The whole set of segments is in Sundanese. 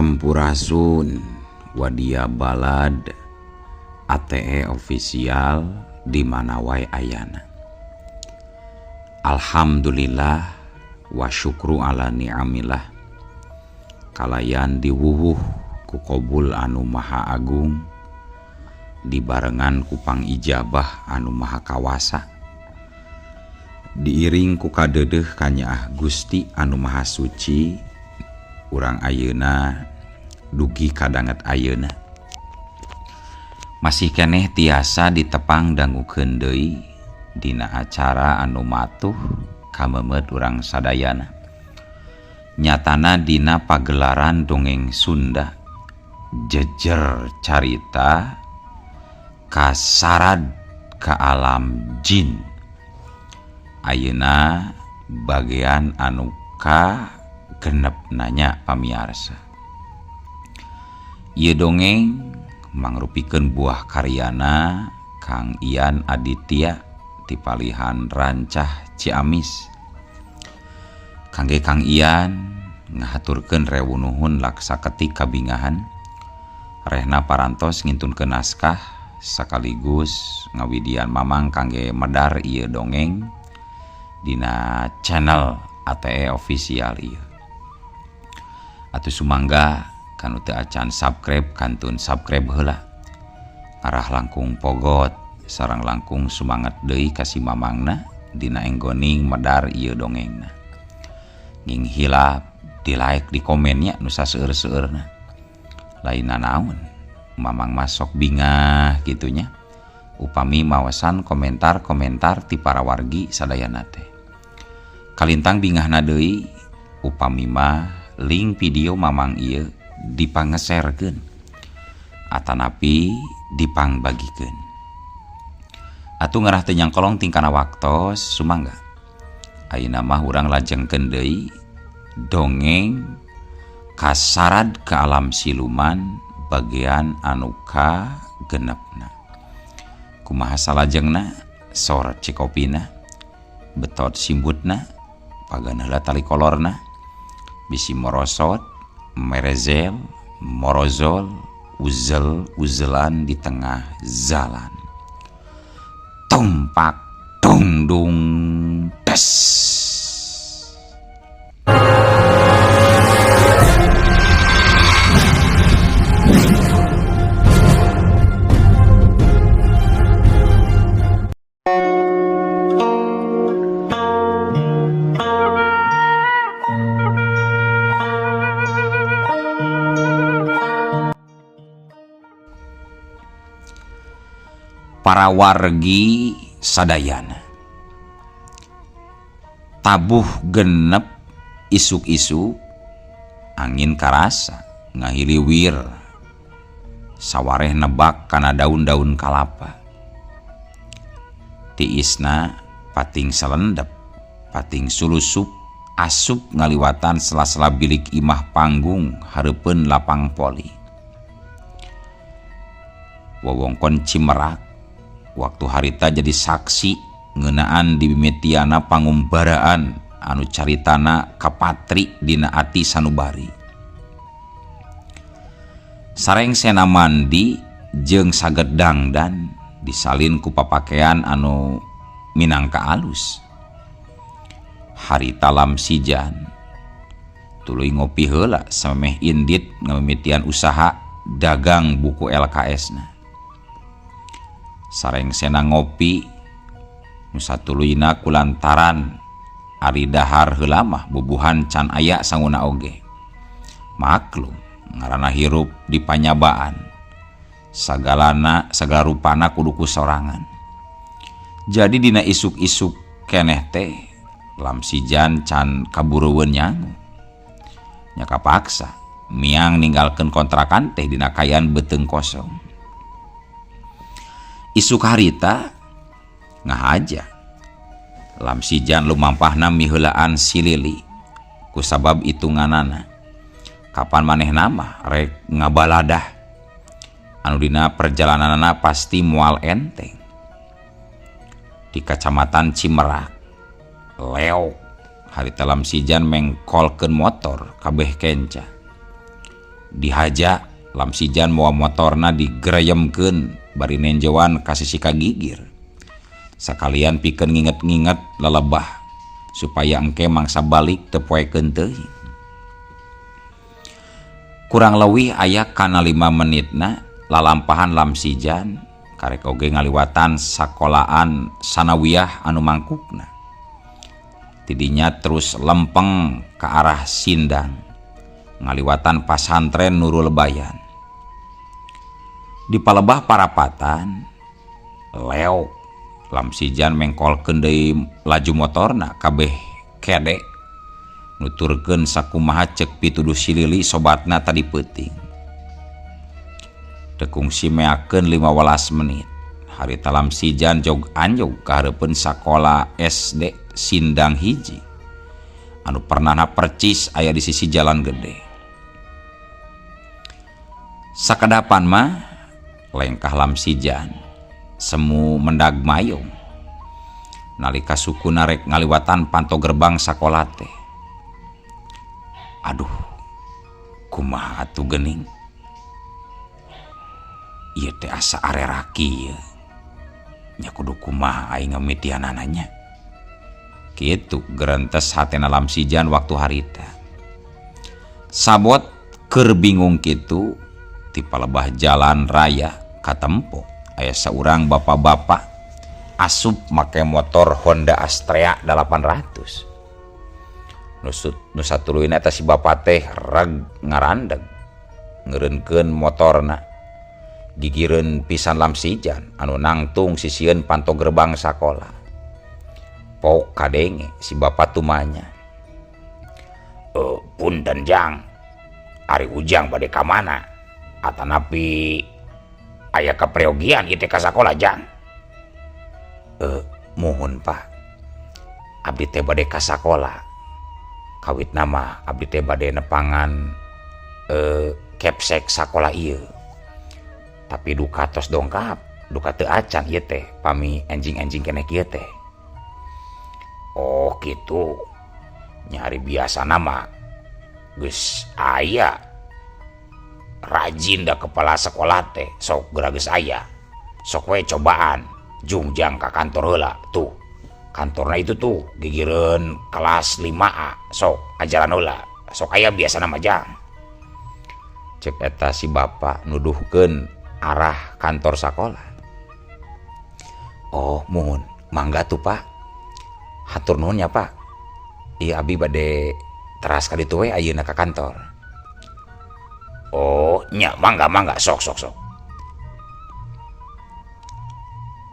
Sampurasun Wadia Balad ATE official di mana wae ayana. Alhamdulillah wa syukru ala ni'amillah. Kalayan diwuwuh ku qabul anu maha agung, dibarengan ku pangijabah anu maha kawasa, diiring ku kadeudeuh kanyaah Gusti anu maha suci. Urang ayeuna dugi kadanget ayeuna masih keneh tiasa ditepang dangukeun deui dina acara anu matuh kamemeut urang sadayana, nyatana dina pagelaran dongeng Sunda jejer carita kasarad ka alam jin. Ayeuna bagian anu ka genep nanya pamiarsa. Ieu dongeng mangrupikeun buah karyana Kang Ian Aditya ti palihan Rancah Ciamis. Kangge Kang Ian ngahaturkeun rewu nuhun laksa ketik kabingahan rehna parantos ngintunkeun naskah sekaligus ngawidian mamang kangge medar ieu dongeng dina channel ATE official ieu. Atuh sumangga kanu teu acan subscribe kantun subscribe heula. Arah langkung pogot sareng langkung sumanget deui ka si mamangna dina enggoning medar ieu dongengna. Nging hilap di like di komennya nu saseueur-seueurna. Lainna naon mamang masok bingah gitunya upami mawasan komentar-komentar ti para wargi sadayana teh. Kalintang bingahna deui upami mah link video mamang ieu dipangeserkeun atanapi dipangbagikeun. Atuh ngarah teu nyangkolong tingkana waktos sumangga. Ayeuna mah urang lajengkeun deui dongeng kasarad ka alam siluman bagian anu ka genepna. Kumaha salajengna sor cikopina, betot simbutna, pagan heula tali kolorna, bisi morosot, merezel, morozol, uzel uzelan di tengah jalan. Tumpak tungdung tes. Para wargi sadayana tabuh genep isuk-isuk angin karasa ngahiliwir sawareh nebak kana daun-daun kalapa. Tiisna pating selendep pating sulusup asup ngaliwatan sela-sela bilik imah panggung hareupeun lapang poli. Wewengkon Cimerak waktu harita jadi saksi ngeunaan dimimitiana pangumbaraan anu caritana kapatri dina ati sanubari. Sareng sena mandi jeung saged dangdan disalin ku papakean anu minangka alus. Harita lamsijan tuluy ngopi heula samemeh indit ngamimitian usaha dagang buku LKS na. Sareng sena ngopi nu satuluyna kulantaran ari dahar heula mah bubuhan can aya sanguna oge. Maklum ngaranna hirup di panyabaan, sagalana sagala rupana kudu ku sorangan. Jadi dina isuk-isuk keneh teh lamsijan can kaburuweun nyangu. Nya kapaksa miang ninggalkeun kontrakan teh dina kaayaan beuteung kosong. Isuk harita ngahaja lamsijan lumampahna miheulaan silili kusabab hitunganana kapan manehna mah rek ngabaladah anu dina perjalananana pasti moal enteng. Di kacamatan Cimerak leok harita lamsijan mengkolkeun motor kabeh kenca. Dihaja Lamsijan mawa motorna digreyemkeun bari nenjoan ka sisi kagigir. Sakalian pikeun nginget-nginget lelebah supaya engke mangsa balik teu poekeun teuing. Kurang leuwih aya kana 5 menitna lalampahan Lamsijan karek oge ngaliwatan sakolaan sanawiyah anu mangkukna. Tidinya terus lempeng ke arah Sindang ngaliwatan pasantren Nurul Bayan. Di palebah parapatan leok Lamsijan mengkolkeun deui laju motorna kabeh kede nuturkeun sakumaha ceuk pituduh si Lili sobatna tadi peuting. Teu kungsi meakeun 15 menit harita Lamsijan jog anjog ka hareupeun sakola SD Sindang hiji anu pernahna percis aya di sisi jalan gede. Sakadapan mah lengkah Lamsijan semu mendag mayong nalika sukuna rek ngaliwatan panto gerbang sakola teh. Aduh, kumaha atuh geuning? Ieu teh asa areraki ieu. Nya kudu kumaha aing ngamitianana nya. Kitu gerentes hatena Lamsijan waktu harita. Sabot keur bingung kitu ti palebah jalan raya katempo aya saurang bapak-bapak asup make motor Honda Astrea 800. Nu satuluyna eta si bapak teh reg ngarandeg ngeureunkeun motorna gigireun pisan Lamsijan anu nangtung sisieun panto gerbang sakola. Pok kadenge si bapak tumanya. Punten jang, ari ujang bade ka mana? Atanapi aya kapreogian ieu teh ka sakola jang? Muhun Pak, abdi teh bade ka sakola. Kawit nama abdi teh bade nepangan kepsek sakola ieu. Tapi duka tos dongkap, duka teu acan ieu teh pami enjing-enjing keneh kieu teh. Oh kitu, nyari biasa nama geus aya rajin da kepala sekolah teh sok geura geus aya. Sok we cobaan jungjang ka kantor heula tuh. Kantorna itu tuh gigireun kelas 5A sok ajaran heula. Sok aya biasa nama jang. Cek eta si bapak nuduhkeun arah kantor sakola. Oh muhun, mangga tuh Pak. Hatur nuhun ya Pak. Iya abi bade teras ka ditu we ayeuna ka kantor. Oh nya mangga mangga sok sok sok.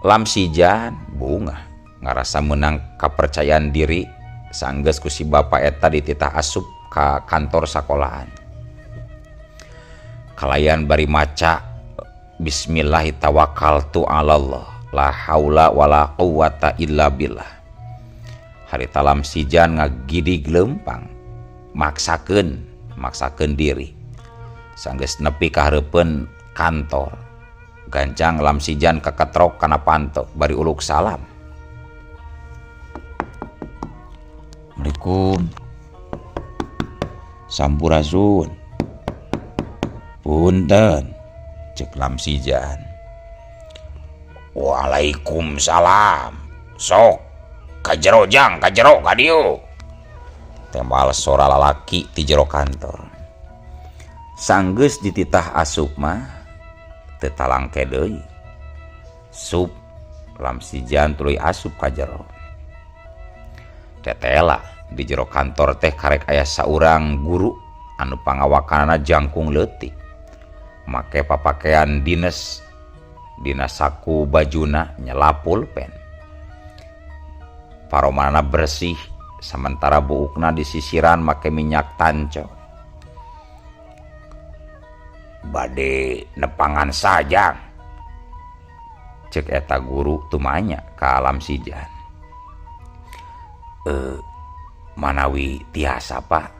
Lamsijan bungah ngarasa menang kapercayaan diri sanggeus ku si bapak eta dititah asup ka kantor sakolahan. Kalayan bari maca bismillahi tawakkaltu alallah la haula wala quwata illa billah. Harita Lamsijan ngagidig leumpang maksakeun diri. Sanggeus nepi ka hareupeun kantor. Gancang Lamsijan kaketrok kana panto bari uluk salam. Assalamualaikum. Sampurasun. Punten cek Lamsijan. Waalaikumsalam. Sok kajero jang, kajero ka dieu. Tembal sora lalaki ti jero kantor. Sanggeus dititah asup mah teu talangke deui. Sup Lamsijan tuluy asup ka jero. Tetela di jero kantor teh karek aya saurang guru anu pangawakanana jangkung leutik. Make papakean dines dina saku bajuna nyela pulpen. Paromanana bersih sementara buukna disisiran make minyak tanco. Bade nepangan sajang. Cek eta guru tumanya ka Lamsijan. Manawi tiasa Pak,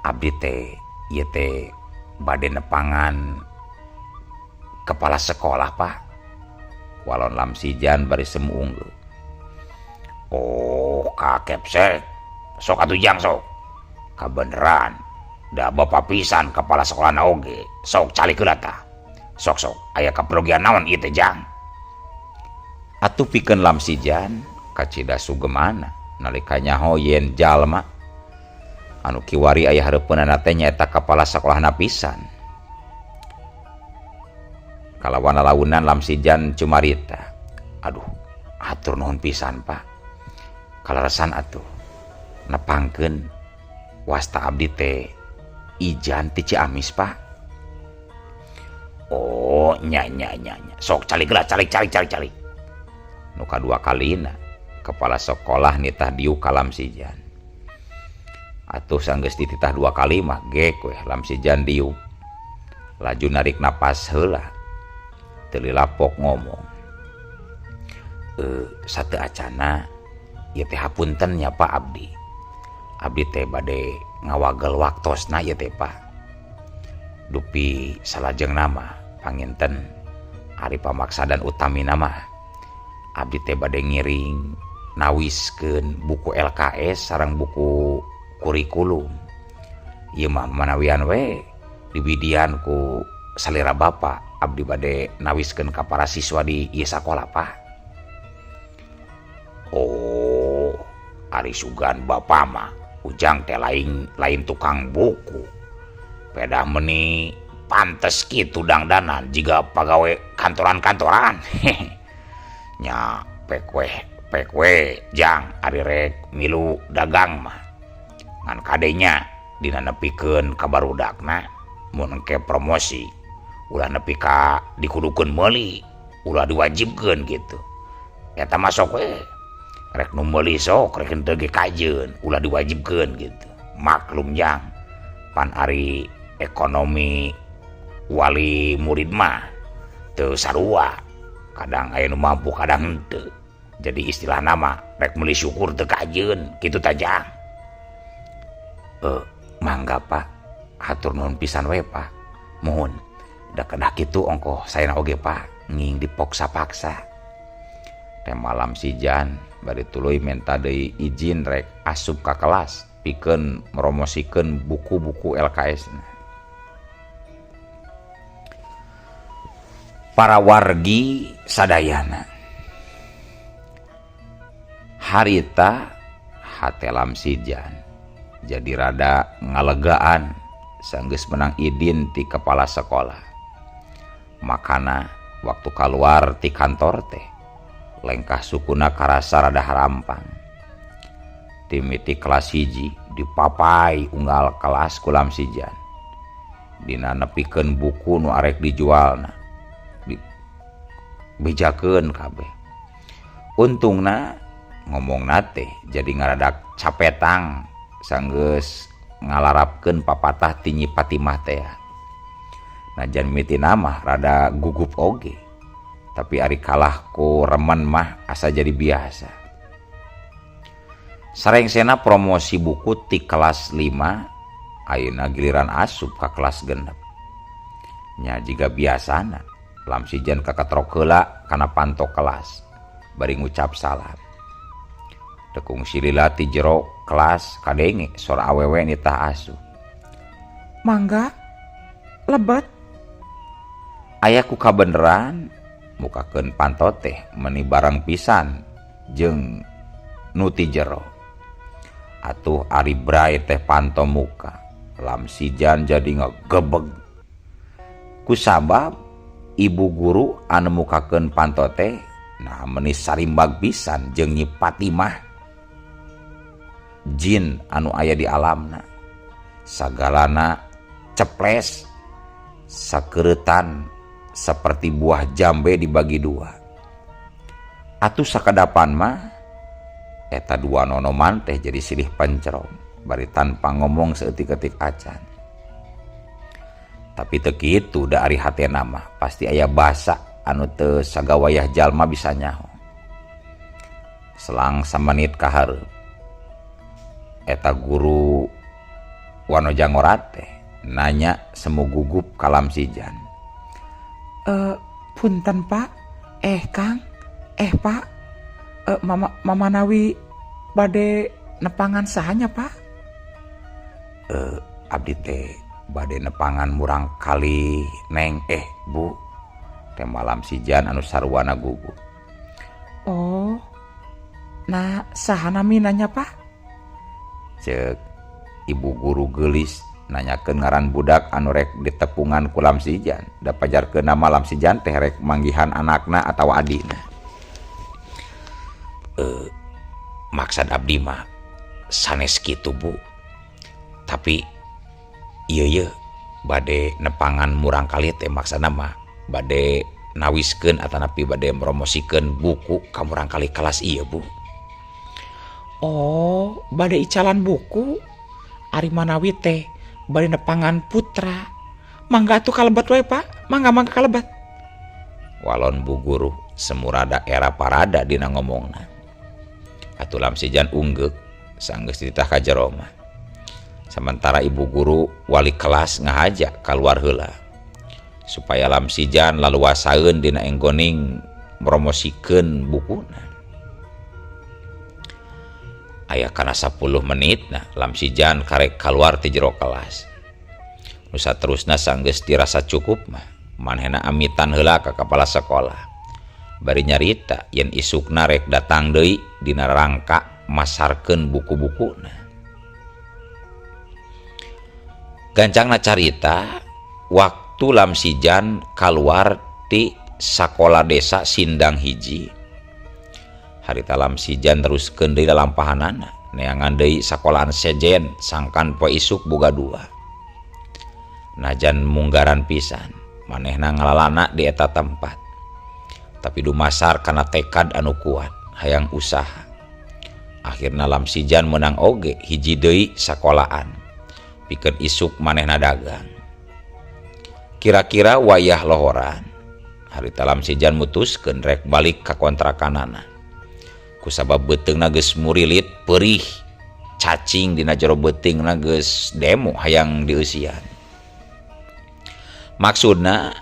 abdi teh ieu teh bade nepangan kepala sekolah Pak. Walon Lamsijan bari semu unggul. Oh, kakepsek. Sok atuh jang sok. Kabeneran. Da bapa pisan kepala sekolahna oge. Sok calik heula tah. Sok-sok aya kaperyogian naon ieu teh Jang? Atuh pikeun Lamsijan kacida sugemana nalika nyaho yen jalma anu kiwari aya hareupeunana teh nyaeta kepala sekolahna pisan. Kalawan lalaunan Lamsijan cumarita. Aduh, hatur nuhun pisan Pak. Kaleresan atuh nepangkeun wasta abdi teh Ijan ti Ciamis Pak. Oh nya nya nya nya. Sok calik heula, calik calik calik calik. Nu kadua kalina kepala sekolah nitah diuk ka Lamsijan. Atuh sanggeus dititah dua kali mah gek weh Lamsijan diuk. Laju narik napas heula. Teu lapok ngomong. Sateu acana ieu teh hapunten nya Pak abdi. Abdi teh bade ngawagel waktosna ieu teh Pak. Dupi salajengna mah panginten ari pamaksadan utamina mah abdi teh bade ngiring nawiskeun buku LKS sareng buku kurikulum. Ieu mah manawian we dibidian ku salira Bapak abdi bade nawiskeun ka para siswa di ieu sakola Pak. Oh, ari sugan Bapak mah Ujang teh lain lain tukang buku. Pedah meni pantes kitu dangdanan jiga pagawe kantoran-kantoran. Nya pek weh pek we Jang ari rek milu dagang mah. Ngan kadenya dina nepikeun ka barudakna mun engke promosi ulah nepi ka dikudukeun meuli, ulah diwajibkeun gitu. Eta mah sok we rek nu meuli sok rek henteu ge kajeun, ulah diwajibkeun gitu. Maklum Jang, pan ari ekonomi wali murid mah teu sarua. Kadang aya nu mampu kadang henteu. Jadi istilah nama rek meuli syukur teu kajeun kitu tah Jang. Mangga Pak, hatur nuhun pisan we Pak. Muhun. Da kedah kitu ongkoh saena oge Pak, nging dipaksa-paksa. Teh malam sijan bari tuluy menta deui izin rek asup ka kelas pikeun promosikeun buku-buku LKS na. Para wargi sadayana. Harita hate Lamsijan jadi rada ngalegaan sanggeus menang idin ti kepala sekolah. Makana waktu kaluar ti kantor teh lengkah sukuna karasa rada harampang. Timiti kelas hiji dipapai unggal kelas ku Lamsijan. Dina nepikeun buku nu arek dijualna. Dibejakeun kabeh. Untungna ngomongna teh jadi ngaradak capetang sanggeus ngalarapkeun papatah ti Nyi Fatimah teh. Najan mitina mah rada gugup oge. Tapi ari kalah ku remen mah asa jadi biasa. Sarengsena promosi buku ti kelas 5 ayeuna giliran asup ka kelas 6. Nya jiga biasana Lamsijan kakatrok heula kana panto kelas bari ngucap salam. Tekung silila ti jero kelas kadenge sora awewe nitah asup. Mangga lebet. Aya ku kabeneran mukakeun panto teh meni bareng pisan jeung nu ti jero. Atuh ari bray teh panto muka Lamsijan jadi ngegebeg. Kusabab ibu guru anu mukakeun panto teh nah meni sarimbag pisan jeung Nyi Fatimah jin anu aya di alamna. Sagalana ceples sakeureutan seperti buah jambe dibagi dua. Atuh sakadapan mah eta dua nonoman teh jadi silih pencerong bari tanpa ngomong seeutik-eutik acan. Tapi teu kitu da ari hatena mah pasti aya basa anu teu sagawayah jalma bisa nyaho. Selang samenit ka hareup eta guru Wanoja Ngora teh nanya semu gugup ka Lamsijan. Punten Pak, Kang, Pak, mama nawi bade nepangan sahanya Pak? Abdi teh bade nepangan murang kali neng Bu teh malam sijan anu sarwana gugup. Oh, nah saha namina nya Pak? Cek ibu guru geulis nanyakeun ngaran budak anu rek ditepungan ku Lamsijan. Da pajarkeun nama Lamsijan teh rek manggihan anakna atawa adina. Maksad abdi mah sanes kitu Bu. Tapi ieu ye bade nepangan murang kali teh maksana mah bade nawiskeun atanapi bade promosikeun buku ka murang kali kelas ieu Bu. Oh, bade icalan buku. Ari manawi teh bade nepangan putra. Mangga atuh kalebet we Pak. Mangga mangga kalebet. Walon bu guru semurada era parada dina ngomongna. Atuh Lamsijan unggeuk sanggeus dititah ka jero mah. Sementara ibu guru wali kelas ngahaja kaluar heula supaya Lamsijan laluasaeun dina enggoning promosikeun bukuna. Aya kana 10 menit nah Lamsijan karek kaluar ti jero kelas. Nu saterusna sanggeus dirasa cukup mah manehna amitan heula ka kepala sekolah. Bari nyarita yen isukna rek datang deui dina rangka masarkeun buku-bukuna. Gancangna carita waktu Lamsijan kaluar ti sakola desa Sindang Hiji. Harita Lamsijan teruskeun deui lalampahanana neangan deui sakolaan sejen sangkan poe isuk boga dua. Najan munggaran pisan manehna ngalalana di eta tempat. Tapi dumasar kana tekad anu kuat hayang usaha. Akhirna Lamsijan menang oge hiji deui sakolaan pikeun isuk manehna dagang. Kira-kira wayah lohoran harita Lamsijan mutuskeun rek balik ka kontrakanana. Kusabab beuteungna geus murilit perih cacing dina jero beuteungna geus demo hayang dieusian. Maksudna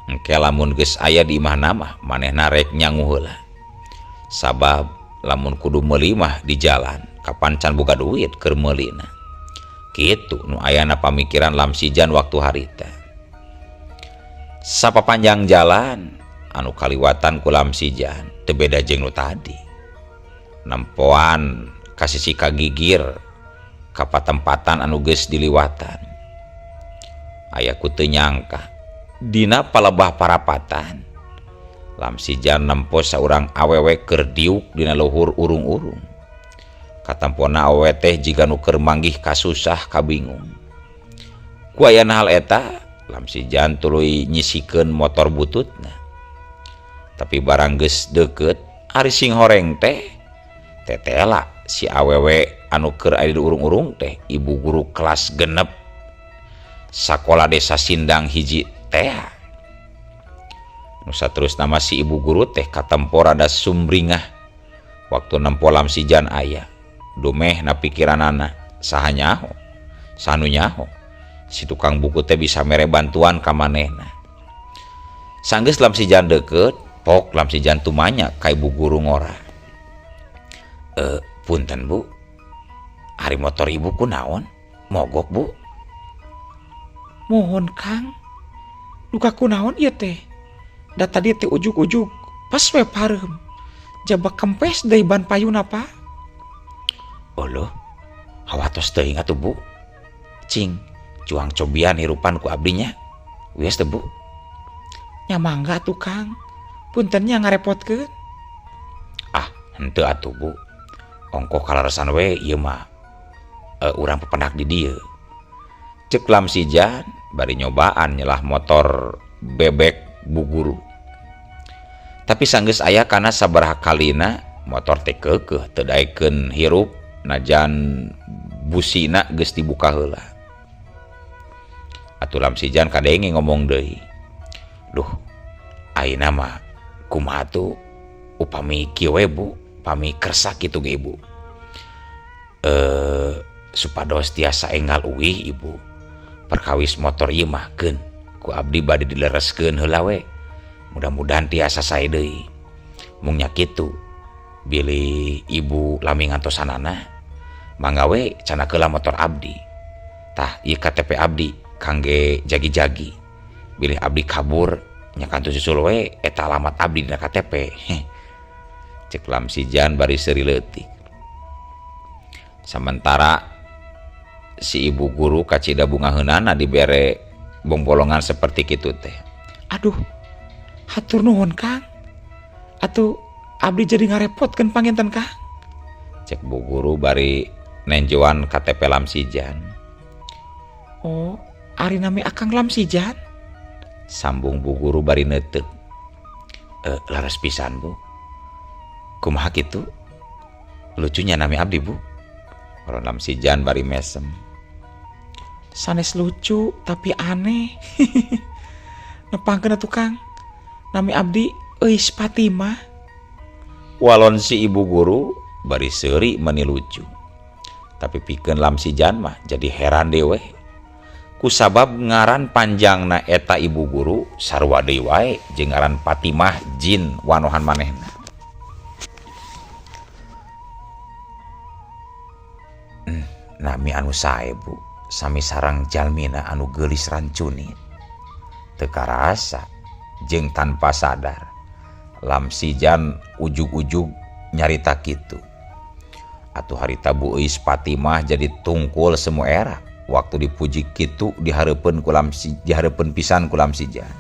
engke lamun geus aya di imahna mah manehna rek nyangu heula. Sabab lamun kudu meuli mah di jalan kapan can boga duit keur meulina. Kitu nu ayana pamikiran Lamsijan waktu harita. Sapapanjang jalan anu kaliwatan ku Lamsijan teu beda jeung nu tadi. Nempoan ka sisi kagigir ka patempatan anu geus diliwatan. Aya ku teu nyangka dina palebah parapatan Lamsijan nempo saurang awewe keur diuk dina luhur urung-urung. Katampona awewe teh jiga nu keur manggih kasusah kabingung. Ku ayana hal eta Lamsijan tuluy nyisikeun motor bututna. Tapi barang geus deukeut ari sing horeng teh tetela si awewe anu keur aya di urung-urung teh ibu guru kelas 6 sakola desa Sindang Hiji teh. Nu saterusna mah si ibu guru teh katempo rada sumringah waktu nempo Lamsijan aya. Dumeh na pikiranana saha nyaho sanu nyaho si tukang buku teh bisa mere bantuan ka manehna. Sanggeus Lamsijan deukeut pok Lamsijan tumanya ka ibu guru ngora. Punten Bu, ari motor ibu kunaon? Mogok Bu. Mohon Kang, duka kunaon ieu teh? Da tadi teh ujug-ujug pas we pareum. Jabak kempes deui ban payuna Pak. Oloh, hawatos teuing atuh Bu. Cing, cuang cobian hirupan ku abdinya. Wios teh Bu. Nya mangga atuh Kang. Punten nya ngarepotkeun. Ah, henteu atuh Bu. Ongkoh kalaresan we ieu mah urang pependak di dieu. Cek Lamsijan bari nyobaan nyelah motor bebek bu guru. Tapi sanggeus aya kana sabaraha kalina motor teh keukeuh teu daekeun hirup najan busina geus dibuka heula. Atuh Lamsijan kadenge ngomong deui. Duh, ayeuna mah kumaha tuh upami kieu we Bu, pami kersa kitu ge Ibu. Supados tiasa enggal uih Ibu. Perkawis motor ieu mah keun ku abdi bade dilereskeun heula we. Mudah-mudahan tiasa sae deui. Mung nya kitu bilih Ibu lami ngantosanana mangga we canakeula motor abdi. Tah ieu KTP abdi kangge jagi-jagi. Bilih abdi kabur nya kantu susul we eta alamat abdi dina KTP. Cek Lamsijan bari seuri leutik. Samentara si ibu guru kacida bungaheunana dibere bongbolongan seperti kitu teh. Aduh, hatur nuhun Kang. Atuh abdi jadi ngarepotkeun panginten Kang. Cek bu guru bari nenjoan KTP Lamsijan. Oh, ari nami Akang Lamsijan? Sambung bu guru bari neuteup. Laras pisan bu. Kumaha kitu? Lucunya nami abdi bu. Orang Lamsijan bari mesem. Sanes lucu tapi aneh. Nepangkeun atuh Kang. Nami abdi Euis Fatimah. Walon si ibu guru bari seuri meni lucu. Tapi pikeun Lamsijan mah jadi heran deui we. Kusabab ngaran panjangna eta ibu guru sarua deui wae jeung ngaran Fatimah jin wanohan manehna. Nami anu sae bu, sami sarang jalmina anu geulis rancuni. Teu karasa jeung tanpa sadar Lamsijan ujug-ujug nyarita kitu. Atuh harita Bu Euis Fatimah jadi tungkul semua era waktu dipuji kitu dihareupeun ku Lamsi, dihareupeun pisan ku Lamsijan.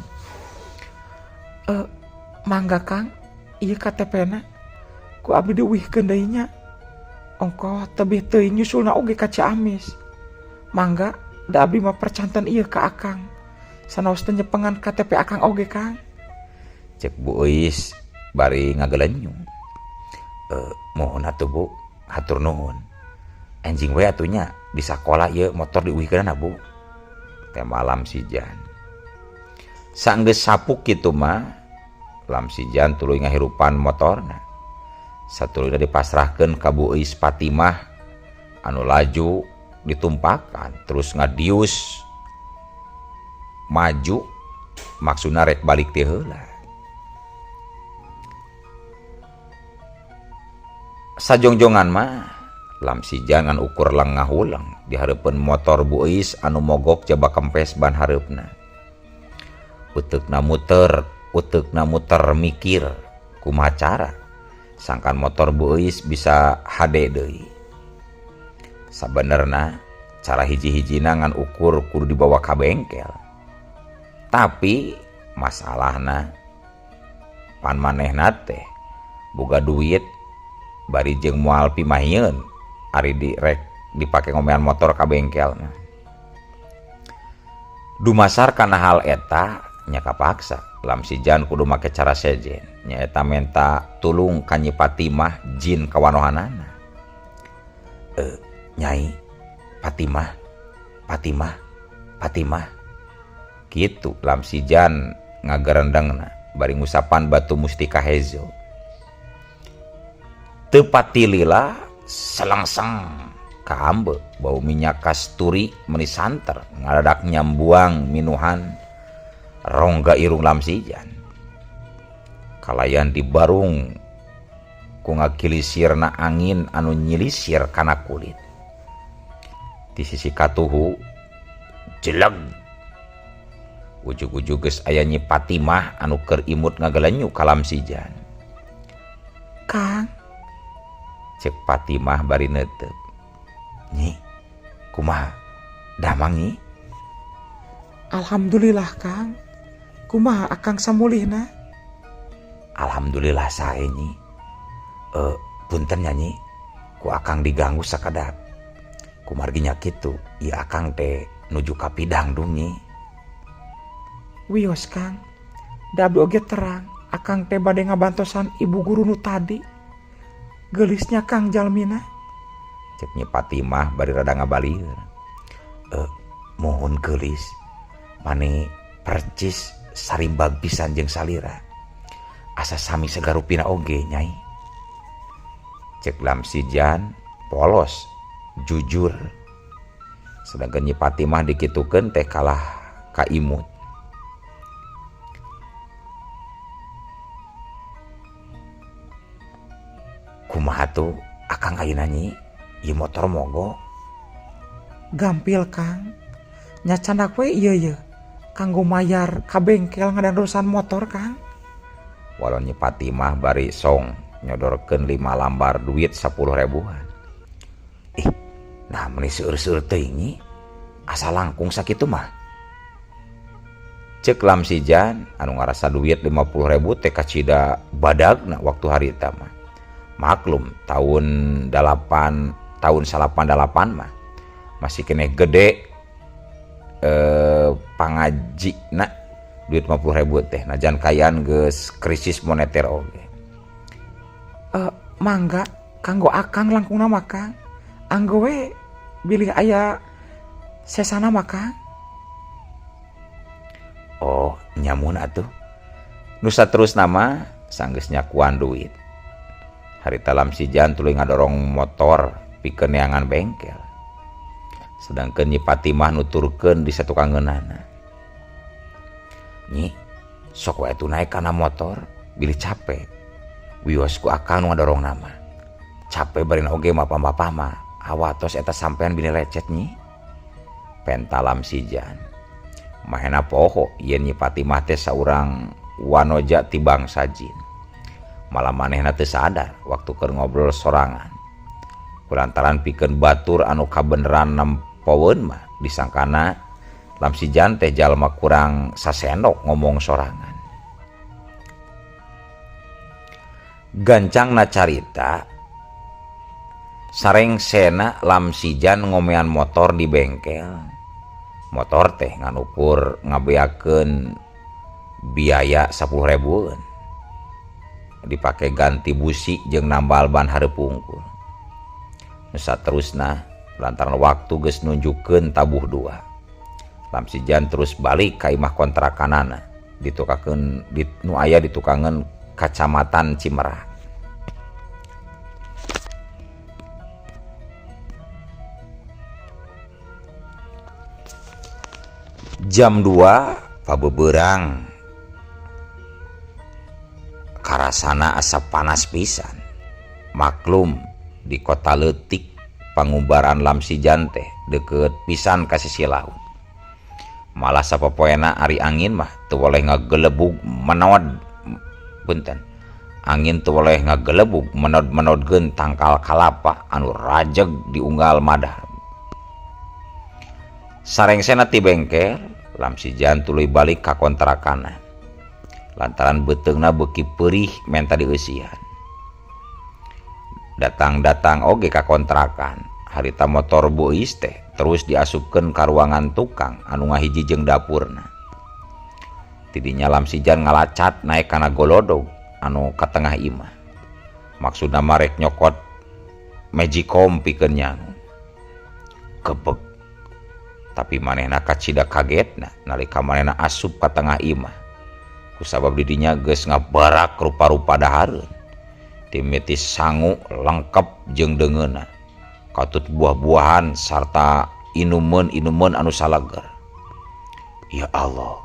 Mangga Kang, ieu KTP-na ku abdi diuihkeun deui nya. Ongkoh tebih teuing nyusulna oge ka Ciamis. Mangga da abdi mah percanten ieu ka Akang. Sanaos teu nyepengan KTP Akang oge Kang. Cek Bu Euis bari ngagelenyung. Mohon atuh Bu, hatur nuhun. Enjing we atuh nya di sakola ieu motor diuihkeunana Bu. Tema Lamsijan. Sanggeus sapuk kitu mah Lamsijan tuluy ngahirupan motorna. Satuluyna dipasrahkeun ka Bu Euis Fatimah anu laju ditumpakan terus ngadius maju maksudna rek balik ti heula. Sajongjongan mah Lamsijan ngan ukur lengah ulang di hareupeun motor Bu Euis anu mogok jaba kempes ban hareupna. Uteukna muter mikir kumaha cara sangkan motor Bu Euis bisa hade deui. Sabenerna cara hiji-hijina ngan ukur kudu dibawa ka bengkel. Tapi masalahna pan manehna teh boga duit bari jeung moal pimahieun ari direk dipake ngomean motor ka bengkel. Dumasar kana hal eta nya kapaksa Lamsijan kudu make cara sejen nyaeta menta tulung ka Nyi Fatimah jin kawanohanana. Nyai Fatimah, Fatimah, Fatimah. Kitu Lamsijan ngagerendengna bari ngusapan batu mustika hezo. Teu patilila selengseng kaambe bau minyak kasturi meni santer ngadadak nyambuang minuhan rongga irung Lamsijan. Kalayan dibarung ku ngakilisirna angin anu nyilisir kana kulit. Di sisi katuhu jeleg ujug-ujug geus aya Nyi Fatimah anu keur imut ngagalenyu ka Lamsijan. Kang, cek Fatimah bari neuteup. Nyi, kumaha? Damang Nyi? Alhamdulillah Kang. Kumaha Akang samulihna? Alhamdulillah sae Nyi. Punten nya Nyi, ku Akang diganggu sakedap. Kumargi nya kitu, ieu Akang teh nuju ka Pidangdung Nyi. Wios Kang, da abdi oge terang Akang teh bade ngabantosan ibu guru nu tadi. Geulisnya Kang jalmina. Cek Nyi Fatimah bari rada ngabalieur. Mohon geulis, mani percis sarimbag pisan jeung salira. Asa sami sagarupina oge Nyai. Cek Lamsijan polos jujur. Sedangkan Nyi Fatimah dikitukeun teh kalah ka imut. Kumaha tuh Akang ayeuna Nyi? Ieu motor mogok. Gampil Kang. Nya candak we ieu ye kanggo mayar ka bengkel ngadandarusan motor Kang. Walon Nyi Fatimah bari song nyodorkeun 5 lambar duit 10 ribuan. Ih, nah meuni seueur-seueur teuing Nyi. Asa langkung sakitu mah. Ceuk Lamsijan anu ngarasa duit 50 ribu teh kacida badagna waktu harita mah. Maklum tahun 88 mah masih keneh gede pangajina duit 50 ribu teh najan kayan geus krisis moneter oge. Mangga kanggo akang langkungna mah Kang. Anggo we bilih aya sesana mah Kang. Oh, nyamun atuh. Nu saterusna mah sanggeus nyakuan duit. Harita Lamsijan tuluy ngadorong motor pikeun neangan bengkel. Sedangkeun Nyi Fatimah nuturkeun di satukangeunana. Nyi, sok wae atuh naek kana motor bilih capek. Wios ku akang nu ngadorong nama. Capek barina oge mah pambapah mah. Awatos eta sampean bilih lecet Nyi. Penta Lamsijan. Mahena poho yen Nyi Fatimah teh saurang wanoja ti bangsa jin. Malah manehna teu sadar waktu keur ngobrol sorangan. Kulantaran pikeun batur anu kabeneran nempoweun mah disangkana Lamsijan teh jalma kurang sasendok ngomong sorangan. Gancangna carita sarengsena Lamsijan ngomean motor di bengkel. Motor teh ngan ukur ngabeakeun biaya 10 ribuan. Dipake ganti busi jeung nambal ban hareup wungkul. Nu saterusna lantaran waktu geus nunjukkeun tabuh dua. Lamsijan terus balik ka imah kontrakanana ditukakeun di, nu aya ditukangeun Kacamatan Cimerak. Jam 2 pabeberang karasana asa panas pisan. Maklum di kota leutik pangubaran Lamsijan teh deukeut pisan ka sisi laut. Malah sapopoena ari angin mah teu boleh ngagelebug menod punten. Angin teu boleh ngagelebug menod-menodkeun tangkal kalapa anu rajeg diunggal madar. Sarengsena ti bengkel, Lamsijan tuluy balik ka kontrakanna. Lantaran beuteungna beuki peurih menta dieusian. Datang-datang oge ka kontrakan, harita motor beuis teh terus diasupkeun ka ruangan tukang anu ngahiji jeung dapurna. Tidinya Lamsijan ngalacat naek kana golodog anu ka tengah imah. Maksudna marek nyokot magicom pikeun nyangu. Kebek. Tapi manehna kacida kagetna nalika manehna asup ka tengah imah. Kusabab didinya geus ngabarak rupa-rupa dahareun. Timiti sangu lengkep jeung deungeunna. Katut buah-buahan sarta inumeun-inumeun anu salager. Ya Allah.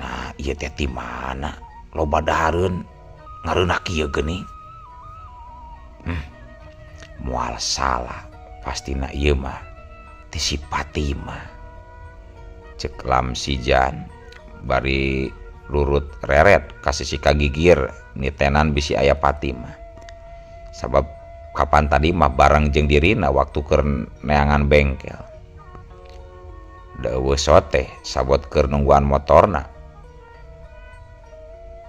Nah, ieu teh ti mana? Loba dahareun ngareunah kieu geuning. Moal salah, pastina ieu mah ti si Fatimah. Ceuk Lamsijan bari lurut reret ka sisi kagigir nitenan bisi aya Fatimah. Sabab kapan tadi mah bareng jeung dirina waktu keur neangan bengkel. Da eueuh soteh sabot keur nungguan motorna.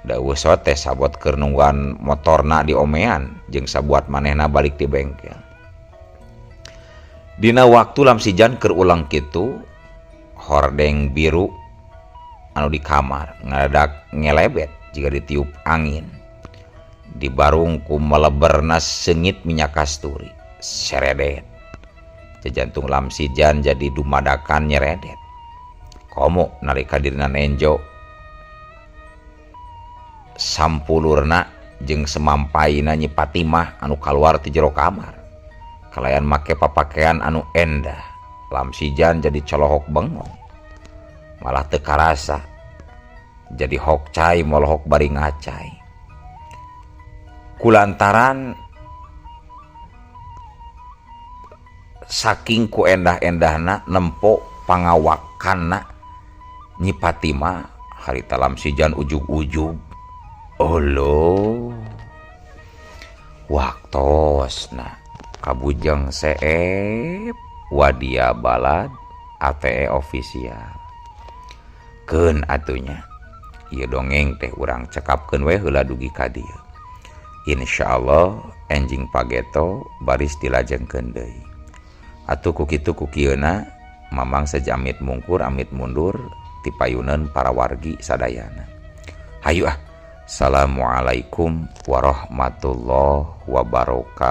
Da eueuh soteh sabot keur nungguan motorna diomean jeung sabuat manehna balik ti bengkel. Dina waktu Lamsijan keur ulang kitu, hordeng biru anu di kamar ngadadak ngelebet jiga ditiup angin. Dibarung ku meleberna seungit minyak kasturi, seredet. Jantung Lamsijan jadi dumadakan nyeredet. Komo nalika dirina nenjo sampulurna jeung semampaina Nyi Fatimah anu kaluar ti jero kamar. Kalayan make papakaian anu endah, Lamsijan jadi colohok bengong. Malah teu karasa jadi hokcai molohok bari ngacai. Kulantaran Saking ku endah-endahna nempo pangawakanna Nyi Fatimah harita Lamsijan ujug-ujug. Olo waktosna Kabujeng Seep Wadia Balad ATE official. Keun atunya ieu dongeng teh urang cekapkeun we heula dugi ka dieu. Insyaallah enjing pageto baris dilajengkeun deui. Atuh ku kitu ku kieuna Mamang seja amit mungkur amit mundur ti payuneun para wargi sadayana. Hayu ah. Assalamualaikum warahmatullahi wabarakatuh.